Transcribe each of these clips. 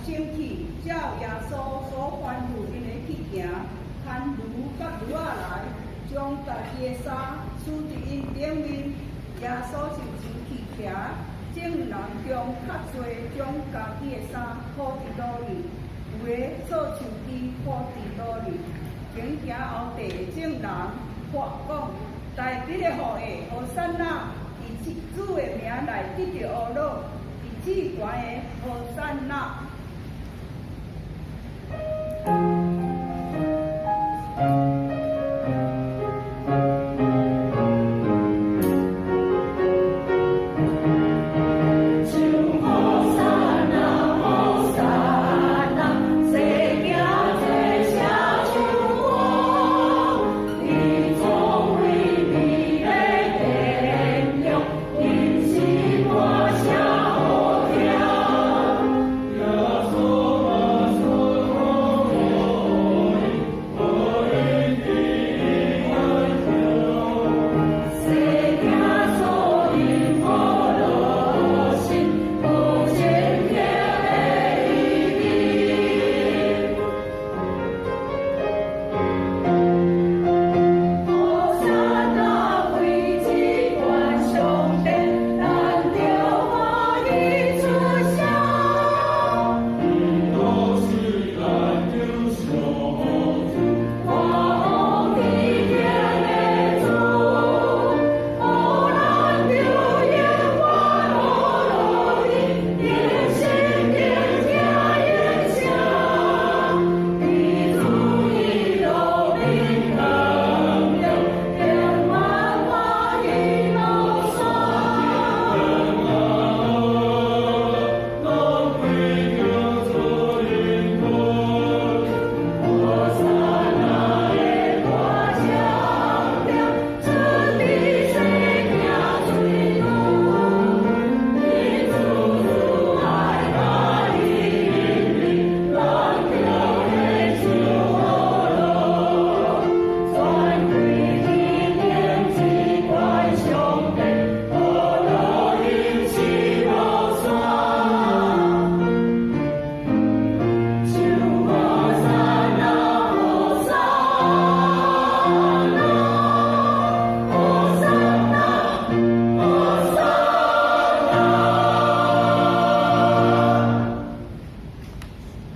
升起，照耶穌所吩咐𪜶的去行，牽驢佮驢仔來，將家己的衫鋪佇𪜶頂面，耶穌就上去騎。眾人中較濟將家己的衫鋪佇路裡，有的做樹枝鋪佇路裡。前行後綴的眾人喝講：大衛的後裔，和散那，以主的名來得著呵咾，佇至懸的和散那。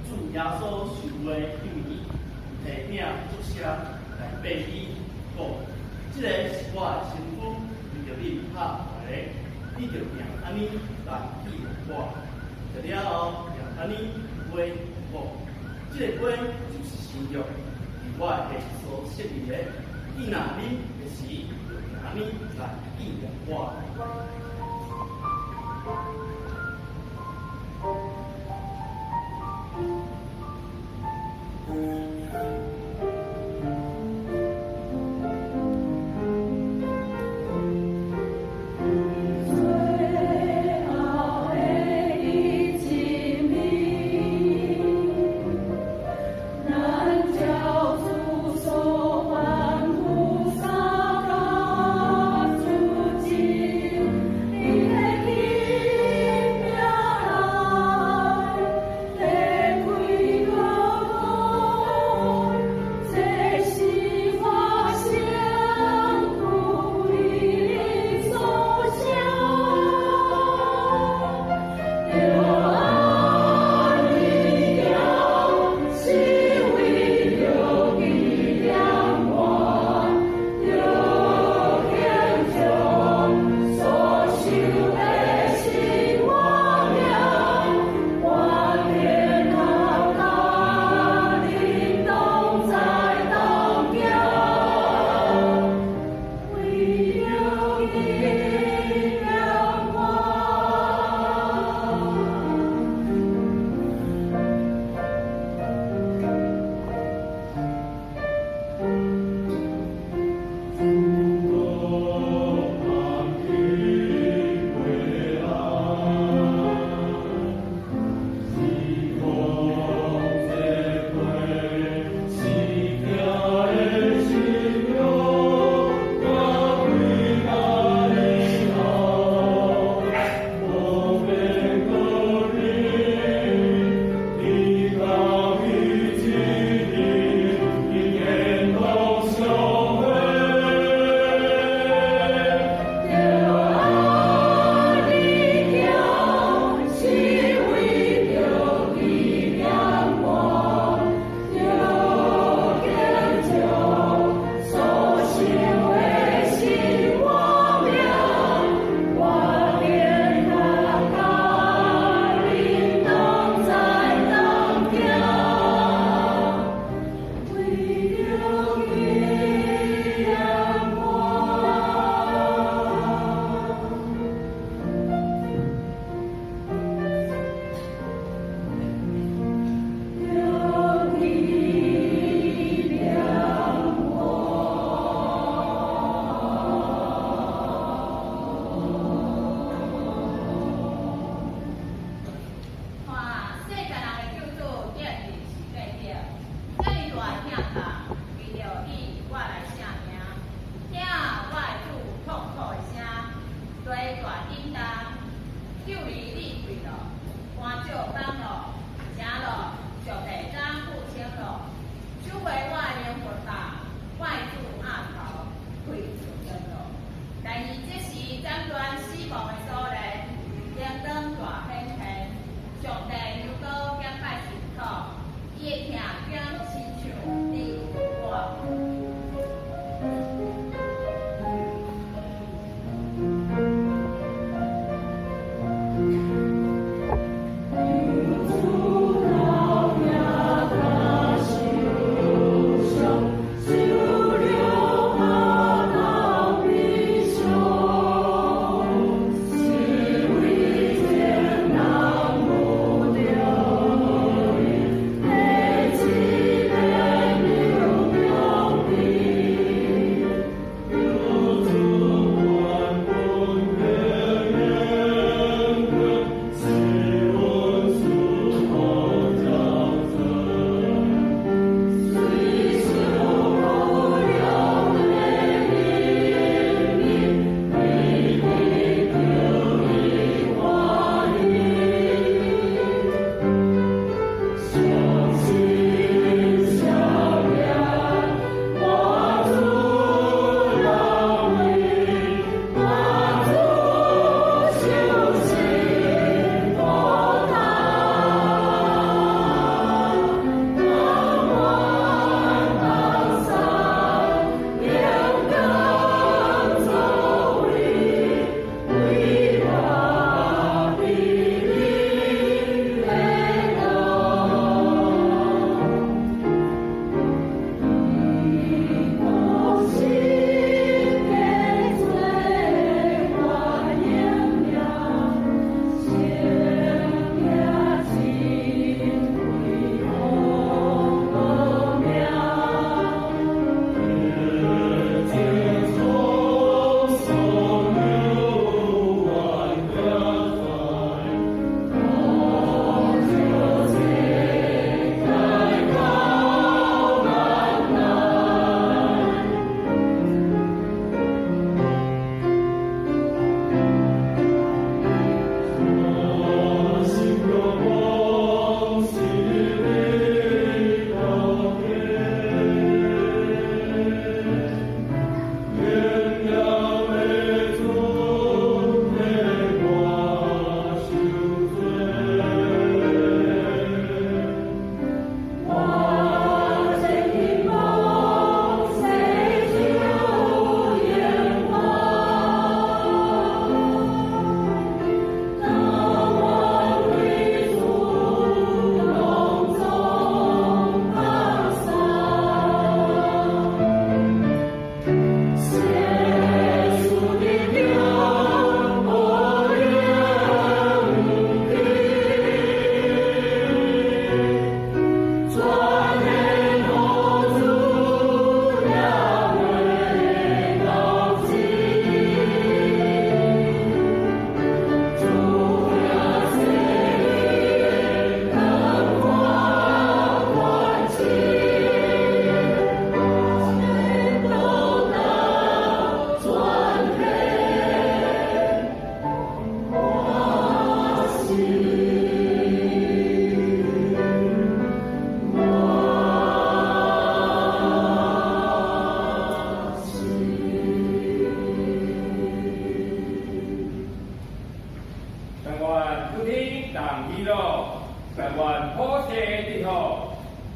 主耶穌受話彼暝，提餅祝謝來擘開，講：這个是我的身軀，為著恁拍破的，恁著定按呢來紀念我。食了後，也按呢杯講：這个杯就是新約，佇我的血所設立的。汝若啉的時，就定按呢來紀念我。最後的彼一暝，咱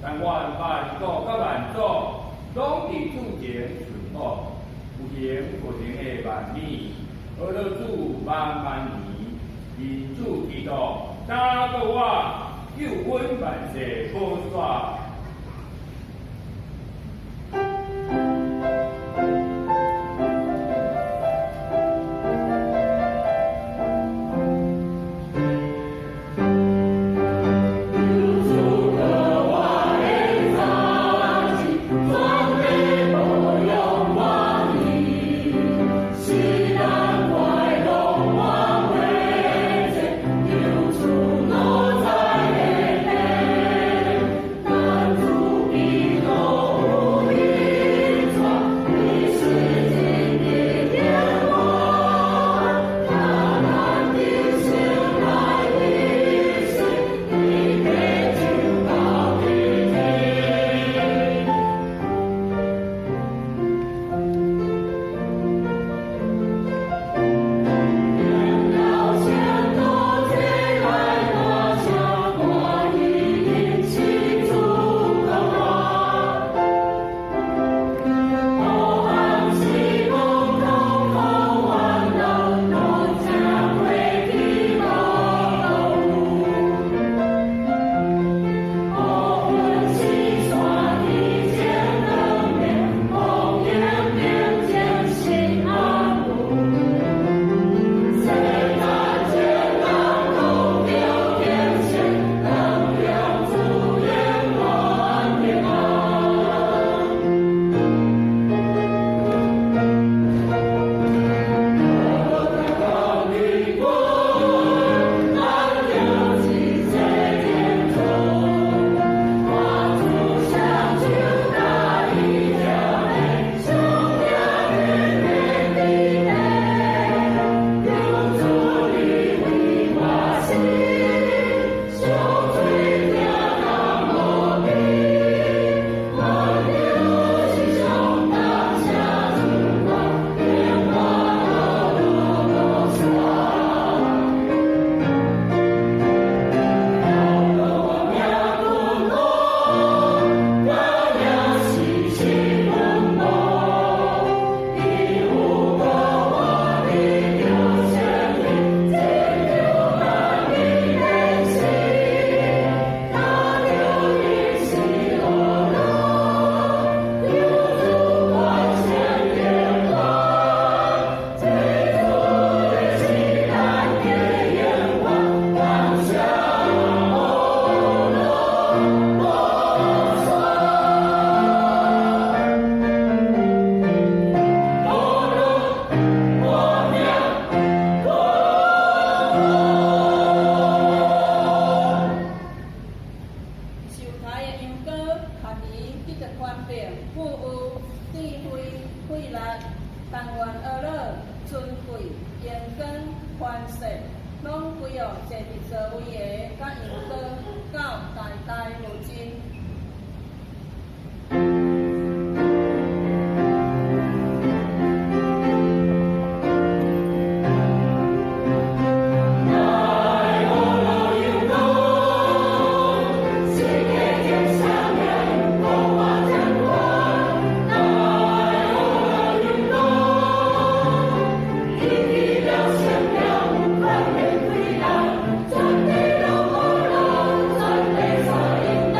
但願萬國佮萬族，攏佇主前順服，有形無形的萬米，呵咾主萬萬年，因主基督加過我，救阮萬世無煞。全地攏呵咾，全地所引導。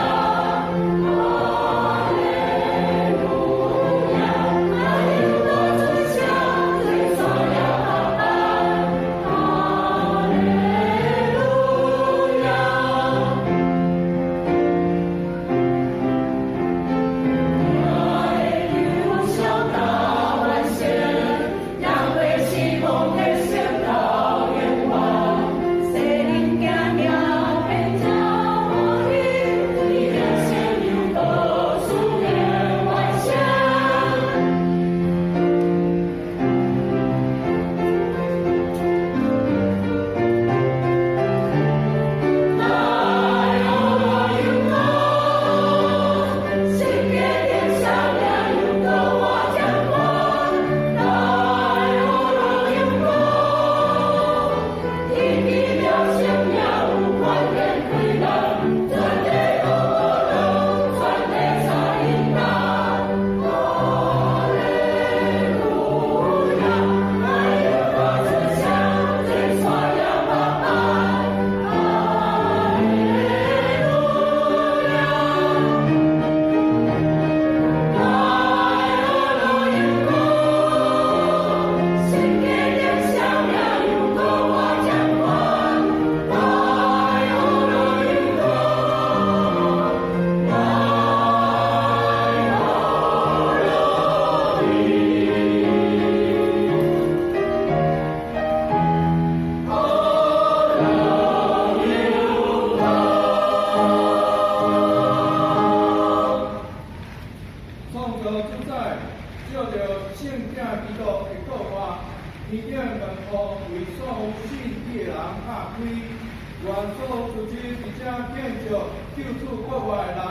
開。願主自己佇遮見著救主國外的人，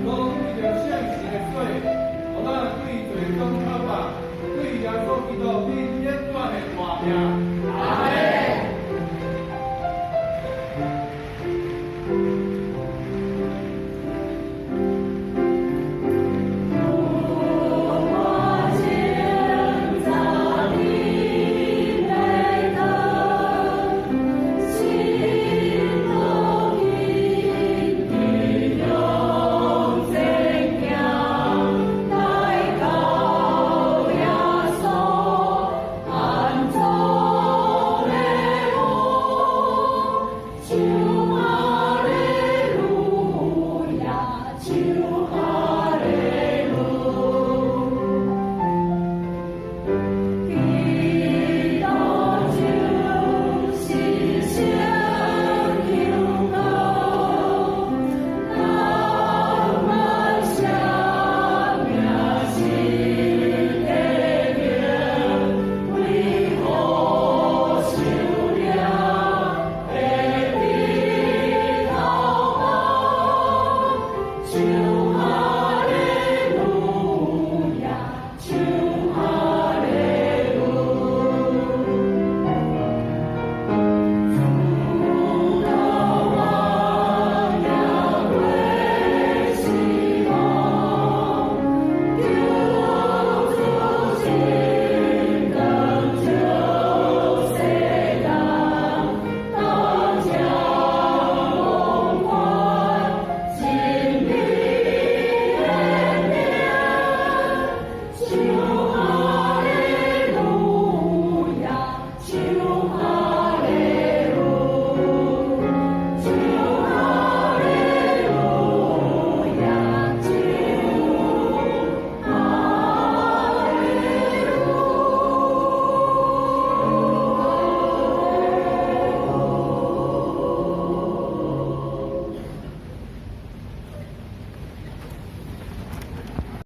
攏得著聖神的洗，予咱對罪轉頭吧。